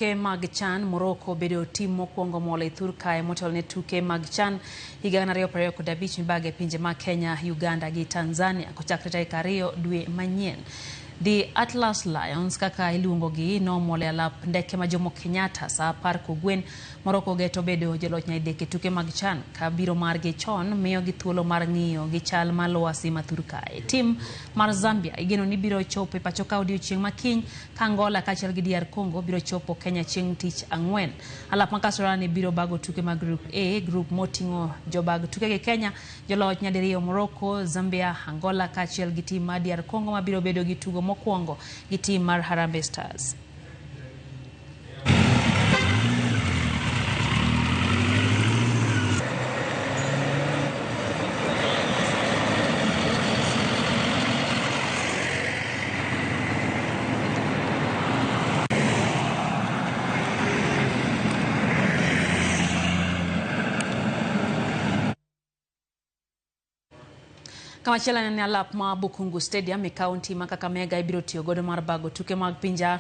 Tuke mag CHAN, Morocco obedo tim mokwongo molo e thur kae motelo ne tuke mag CHAN higa 2025 mibago e pinje mag Kenya, Uganda gi Tanzania kochakre tarik 2 dwe manyien. The Atlas Lions kaka iluongogi nomol e alap ndeke ma Jomo Kenyatta saa 10 kogwen. Morocco geto bedo joloch nyadidek e tuke mag CHAN ka biro margi chon miyogi thuolo mar ng'iyo gi chal mar lwasi ma thur kae. Tim mar Zambia igeno ni biro chopo e pacho ka odiochieng' ma kiny ka Angola kaachiel gi DR Congo biro chopo Kenya chieng' tich ang'wen. Alap ma Kasarani biro bago tuke mag Group A, grup moting'o jobag tuke gi Kenya, joloch nyadiriyo Morocco, Zambia, Angola kaachiel gi tim mar DR Congo mabiro bedo gi tugo mokwongo gi tim mar Harambee Stars. Kamachielo en alap ma Bukhungu Stadium e kaunti ma Kakamega ibiro tiyo godo mar bago tuke mag pinje.